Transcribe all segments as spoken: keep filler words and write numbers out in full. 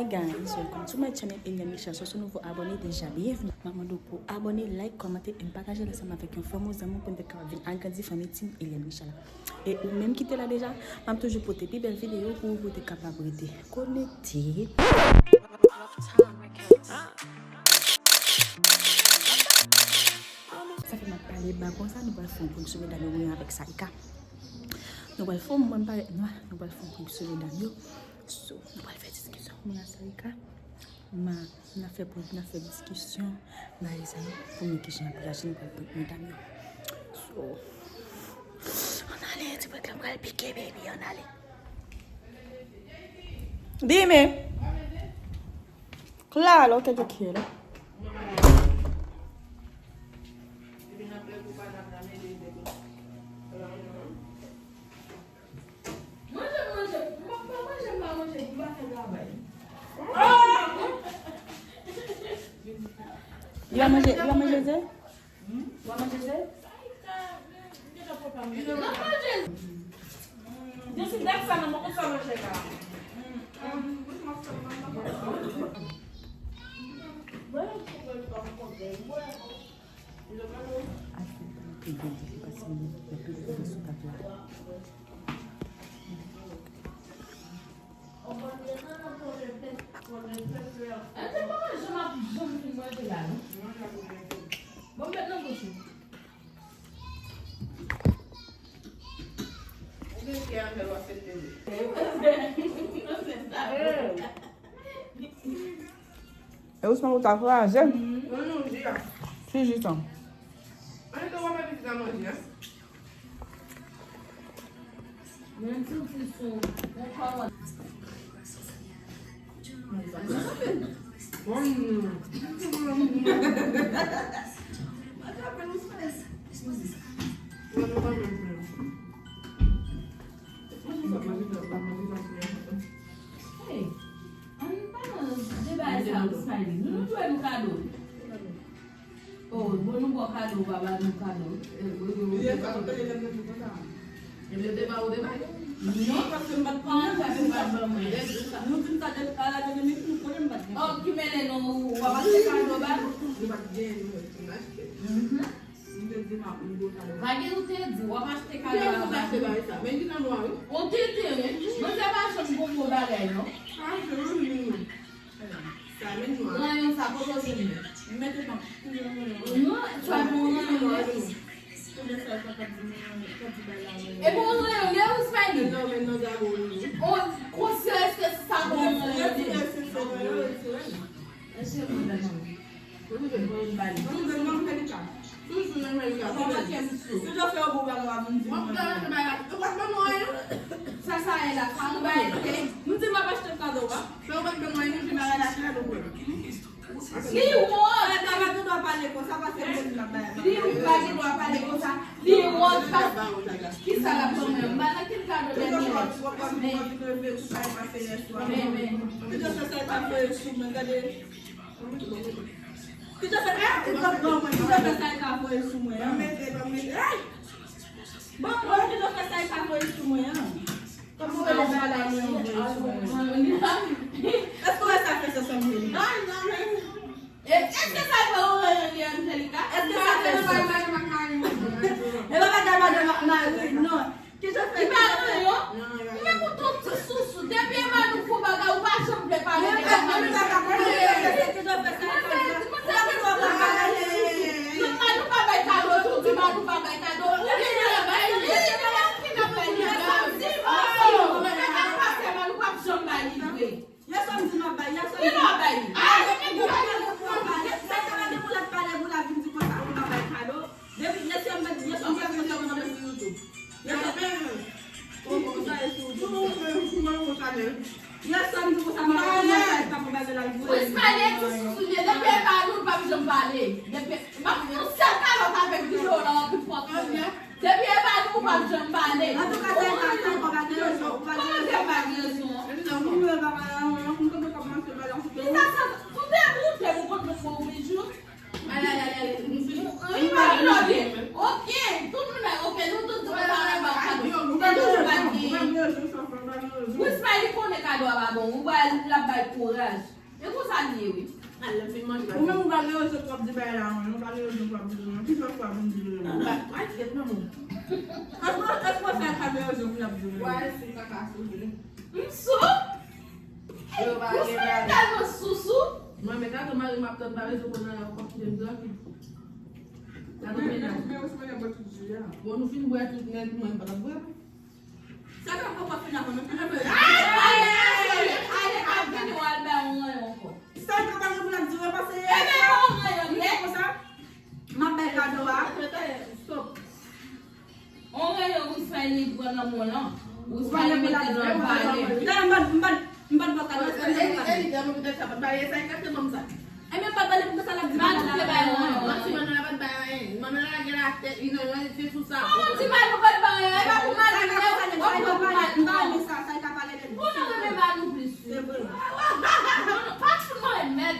Guys, welcome to my channel, Eliane Michel. Si w se nouvo abòne, deja byenveni. M ap mande w pou abòne, like, kòmante, e pataje l ansanm avèk yon fanmi w, zanmi w, pou n te kapab vin agrandi fanmi Team Eliane Michel la. E ou menm ki te la deja, m ap toujou pote pi bèl videyo pou ou, pou w te kapab rete konekte. Sa fè m ap pale ba konsa, nou pral fè yon prank sou medam yo, mwen avèk Saïka. Nou pral fè yon, mwen parèt nwa, nou pral fè yon prank sou medam yo. So, nou pral fè diskisyon, mwen ak Saïka. Ma, n ap fè prank, n ap fè diskisyon. Bagay sa yo, pou mwen ki jan ap aji, nou pral prank medam yo. So, ann ale, ti prank la pral pike, baby, ann ale. Dime. Claro que yo quiero. Manje, manje, m pa manje, m pa manje, m pa fè travay. Li va manje, li va manje ze? Ou va manje ze? Mwen manje. Jesi, dat sa nan mwen, konsa manje la. Ase, te gen de pase mwen, mwen te sou kat la. An te pa manje, m ap janm fin manje la, non. Bon, m met nan bouch ou. Ou gen kè avè l, w ap fete wi. E Ousmane ou ta kraze. Mwen non, di a. Ki ji tan? Ann, w ap fè pitit la manje a. Mwen santi sou yon kòmand. Bon. Hey, ann palan de bagay sa yo, Smiley. Nou, nou dwe nou kado. Oh, bon, nou ba w kado, ou pa ba nou kado. Eh, wi, wi, wi. Ebyen, te ba ou, te ba yo. Non, paske m pa t konnen, paske m pa t ban mwen. Nou fin sa depi a la dènye minit, nou konnen m pa t gen. Oh, ki mennen nou, w ap achte kado ba nou? Nou pa t gen, nou, nou achte. Mhm. M te di m ap, m gon kado. Pa gen, nou te di, w ap achte kado a ba nou. Kiyès ou t achte bagay sa? Men li nan nwa, wi. On tete, wi. Mwen, se pa janm gon bon bagay, non. Ah, se mwen, mwen. Sa menm nwa. Rayon sa, kote w jwenn li? M mete nan. Non, sa bon rayon, wi. Epi yon rayon, li wi, Smiley. Non, men non, sa bon, wi. Oh, konsyans ke sa bon rayon, wi. Retire, retire, retire. Retire, retire. Toujou menm Melika. Toujou menm Melika. Mwen manke m sou. Si w fè yon bon bagay, w ap vin di mwen. Mwen fè yon bagay. Ou pa t ban mwen anyen. Sa, sa ye la. Sa, nou bay. Nou di m ap achte kado, pa. Fè w pa t ban mwen anyen, nou di bagay la klè, nou kwè. Li wòt. Sa pa gen dwa pale konsa, paske mwen di m ap bay. Li pa gen dwa pale konsa. Li wòt, pa. Kisa l ap ban mwen? M pa nan kel kado dènye. Men, men. Kisa fè, eh, kisa fè sa e ka voye sou mwen an? Ban mwen, kisa fè sa e ka voye sou mwen an? Kòman w wè bagay mwen yo voye sou mwen an? Èske w wè sa fè sa sanble li? Èske sa fè ou wè li Anjelika? Èske sa fè sa? E pa bagay madanm ak mari, non. Ki jan fè? Li pa nan yo. Li menm ou tou ti sousou. Depi e ba nou fon bagay, ou pa janm vle pale de bagay. Mwen pa ka konprann. Ki jan fè sa? Mwen pa ka konprann. Mwen pa, nou pa bay kado, tou di ba nou pa bay kado. Ou vin la bay li. Li menm ki nan bay li. Mwen pa ka pase mal, ou p ap janm bay li vre. Yè swa m di m ap bay, yè swa m di m ap bay. Ki lè w bay li? Ah, depi gwo bagay. Sa, sa pa gen pou l ap pale, pou l ap vin di konsa, ou pa bay kado. Depi yè swa m di, yè swa m di konsa, mwen ap sou YouTube. Yè swa m di konsa, mwen ap sou YouTube. Yè swa m di konsa, mwen ap sou YouTube. Ou Smiley, tou sousou li ye. Depi e pa nou, l p ap janm pale. Depi, m ap fè yon sèl kalòt avèk videyo la, w ap vin pran. Depi e pa nou, ou p ap janm pale. Antouka, sa e pa, sa e pa, pa gen rezon, ou pa gen rezon. Kòman se pa gen rezon? Kisa sa, ou te moute pou wi jou? Ay, ay, ay, ay, nou fin. Wi, pa gen. Ok, tout moun la, ok, nou tout di konsa la pa kado. Ou pa gen. Wi, Smiley konnen kado a pa bon. Ou pa, l ap bay kouraj. E konsa l ye, wi. Al, lè m fin manje, ou menm ou pa gen rezon pou w ap di bagay la, non. Ou pa gen rezon pou w ap di, non. Ki fè fwa pou m di, non? Ay, kèt, manman. Èske, èske sa ka gen rezon pou l ap di, non? Wè, sou kaka, sou vre. M sou? Yo, pa gen bagay. Ou tèlman sou, sou. Mwen, men gade, mari m ap tann, pa bezwen konn anyen, ou p ap kite m trankil. Gade, men, men, men, men, men, tout jus a. Bon, nou fin bwè tout nèt, mwen, m pa t ap bwè. Sa ka poko fin avan menm. Ale, ale, ale, ale, ap vini, w al bay yon ranyon ankò. Sa ka pa gen pou l ap di, w pase. Ebyen, yon ranyon, nèt. Konsa, m ap bay kado a. Stop. On ranyon, Wisraël li pran nan men w lan. Wisraël li mete nan vale. Dayè, m pa t, m pa t, m pa t ba w kado, Wisraël li pran. Ebyen, m pa t pale pou sa l ap di bagay la. Manti, manman la pa t bay anyen. Manman la gen latèt, li nan rete sou sa. Manti, manman pa t bay anyen. E pa pou mari, men w ap pran pou mari. M pa renmen sa, sa l ka pale de nou. Ou nan renmen ba nou plis. Se vre. Pa fout mwen mèd.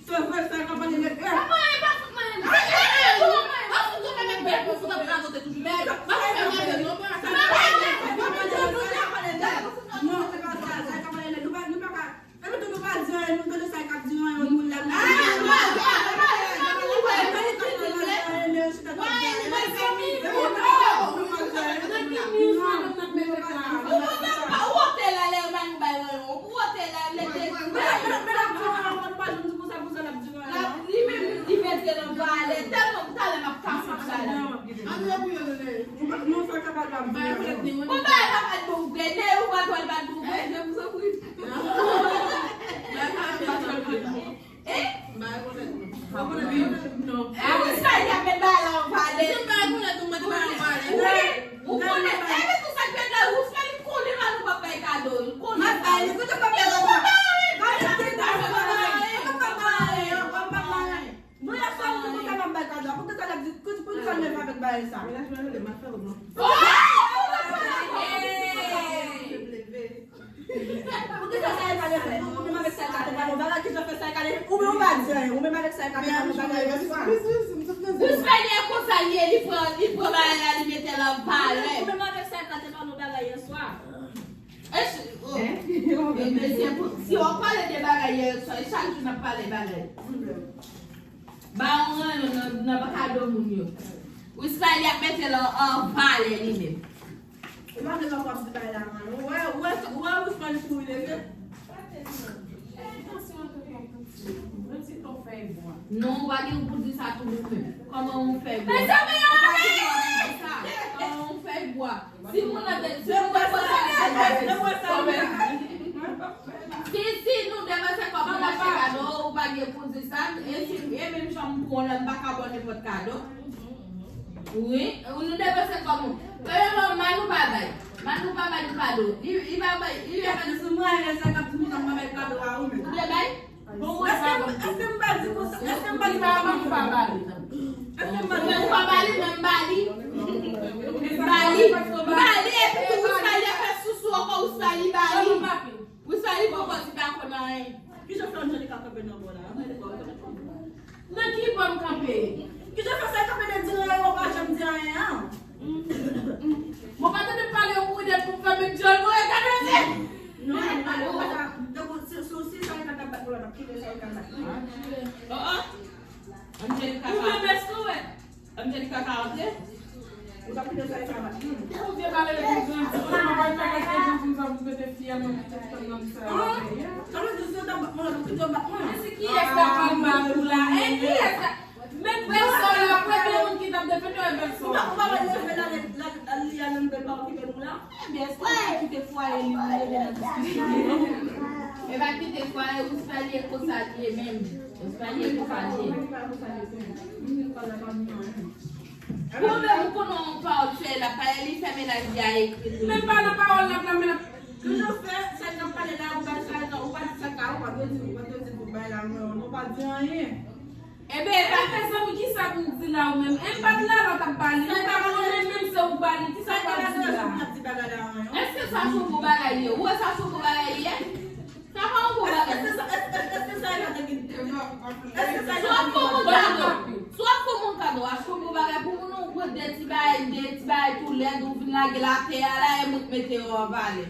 Se vre, sa ka pale de. Pa mwen, pa fout mwen mèd. Pa fout mwen mèd, pa fout mwen mèd, pa fout mwen mèd. Non, se pa sa, sa ka pale de. Nou pa, nou pa ka. Epi tou nou pa di anyen, nou tande sa k ap di anyen, moun la. Li menm, li mete nan valè, tèlman talè m ap kase bagay la. Ann repri yo, Nene. Ou pa, non, sa ka pa grave. Bon, bagay la pa t bon vre. Neye ou pa twal pa t bon vre. Hein? Ah, Wisraël, y ap met bagay la an valè. Wi. Ou konnen, epi tou sa k pi enterese, Wisraël, li konnen pa nou p ap bay kado. Li konnen sa. Li konnen pa bay kado. Mwen la sa, ou te kontan m ap bay kado a. Poukisa l ap di, poukisa l leve avèk bagay sa? Poukisa sa e pa leve? Ou menm avèk sa e ka te pale yon bagay, ki jan fè sa e ka leve? Ou menm ou pa di anyen. Ou menm avèk sa e ka te pale yon bagay yè swa. Wisraël e konsa l ye, li pran, li pran bagay la, li mete l an valè. Ou menm avèk sa e ka te pale yon bagay yè swa. E si, oh. E, mesye, pou, si w ap pale de bagay yè swa, e chak jou n ap pale bagay. Ba yon ranyon nan, nan kado moun yo. Wisraël ap mete l an, an valè li menm. Ou pa vle lòt w ap di bagay la, man. Ou wè, ou wè, ou wè Wisraël kouri leve. Non, ou pa gen pou di sa tou ou menm. Kòman yon fèy bwa? Mezanmi, ou pa gen pou di sa. Kòman yon fèy bwa? Si moun nan te, si moun nan te konsa, si, si nou depanse kòb nou achte kado, ou pa gen pou di sa, e si, e menm jan m pran lè m pa ka ba w nenpòt kado. Wi, nou depanse kòb nou. Premyèman, man nou pa bay. Man nou pa bay nou kado. Li, li pa bay, li pa bay. Sou mwen, sa k ap di moun nan pa bay kado a ou menm. Ou te bay? Èske m, èske m pa di konsa? Èske m pa di konsa? Èske m pa di konsa? Ou pa ba li, men m ba li. M ba li. M ba li, epi tou Wisraël ap fè sousou ankò, Wisraël li ba li. Wisraël li poko di dakò nan anyen. Kijan fè Angelica kanpe nan bò la? Nan ki bò m kanpe? Kijan fè sa kanpe nan di anyen, ou pa janm di anyen an? Mwen pa tande pale ou ide pou fè men djòl mwen gade. Non, non, non, non. Donk, si, si, si sa ka bat pou la, kite sa ka bat. Oh, oh. Angelica pa. Ou menm èske w wè? Angelica ka antre? Ou ta kite sa ka bat. Ou te pale de bizwen, ou pa wè sa kèk jan pou sa pou mete fi a nan tèt nan sa. Sa vle di se ta bat mwen, ou kite bat mwen. Men se kiyès k ap pale mal ou la? E kiyès k ap Men bèl sè w la, premye moun ki t ap defende w e bèl sè w la. Ou pa, ou pa wè leve la, la, la, li a menm bèl pa okipe nou la. Ebyen, èske ou kite fwaye li pou rele nan diskisyon? E pa kite fwaye, ou salye konsa li ye menm. Ou salye konsa li ye. Ou menm ou konnen yon pawòl sè la, pa li fè mennaj li a ekri tou. Menm pa nan pawòl la, nan mennaj. Toujou fè, sa k ap pale la, ou pa sa, ou pa di sa ka, ou pa di, ou pa di pou bay la, non, ou pa di anyen. Ebyen, e pa fè zanmi, kisa pou w di la ou menm? E m pa t la lè w t ap ba li. M pa konnen menm se ou ba li. Kisa w ap di la? Èske sa se yon bon bagay ye? Ou wè sa se yon bon bagay ye? Sa pa yon bon bagay. Èske sa, èske, èske sa e pa te gen, èske sa e pa te gen? Si w ap fè yon moun kado, si w ap fè yon moun kado, a se yon bon bagay pou moun ou pran de ti bagay, de ti bagay tou lèd, ou vin lage l atè a la, e moun mete yo an valè.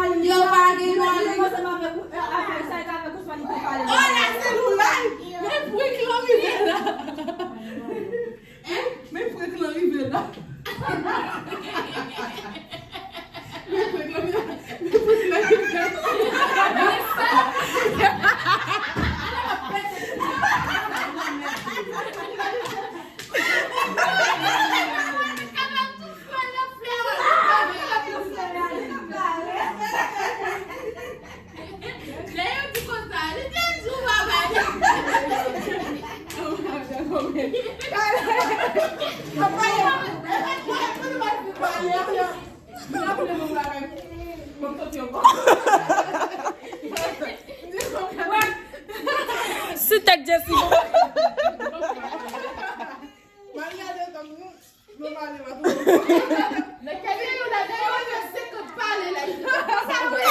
Ousmane. Yo pa gen mari. Mwen se mwen avèk ou, avèk sa e avèk Ousmane pou pale. Oh, la se nou la. Men prank lan rive la. Hein? Men prank lan rive la. Men prank lan, men prank lan rive la. Lè yo di konsa, li te di w pa pale. Si tèt Jessica. Maria de Tom. Nan kèk videyo la, dayè, yo se k ap pale la. Sa vre.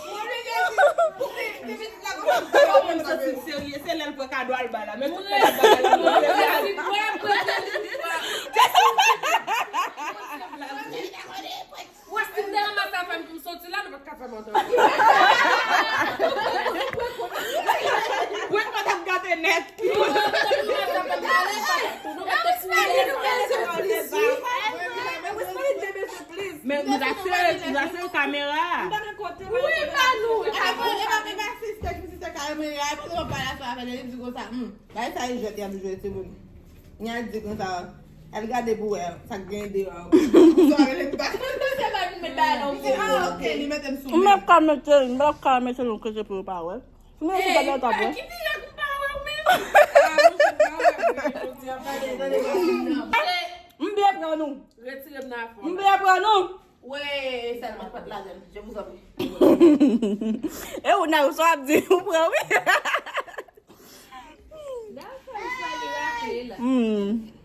Mwen vle di, pou ki, ki pitit la konsa. Yo, mwen santi l serye, se lè l pran kado al ba la. Men tout lè l ap ba la, l ap serye. Wè, si m te ranmase afè m pou m soti la, nou pa t ka fè m antre. Prank lan t ap gate nèt. Men nou ta sere, nou ta sere kamera. Wi, pa nou. Epa, epa, epa, sistè, sistè kamera, epa, nou pa pale ansanm avè l, li di konsa, hmm. Bay sa e jwèt y ap jwe, timoun. Nya di konsa, al gade pou wè sa k gen deyò. Sa rele m pa. Se pa nou met bagay nan. Li di, ah, ok, li mete m sou. M ap ka mete, m ap ka mete yon kote pou yo pa wè. Si m mete bagay, yo t ap wè. Ki ti jan pou pa wè ou menm? M byen pran nou. Retire m nan afè. M byen pran nou. Wè, sèlman, pa t ladan. Je vous en prie. E ou nan ou sa ap di, ou pran, wi. Dakò, sa li raple la. Hmm.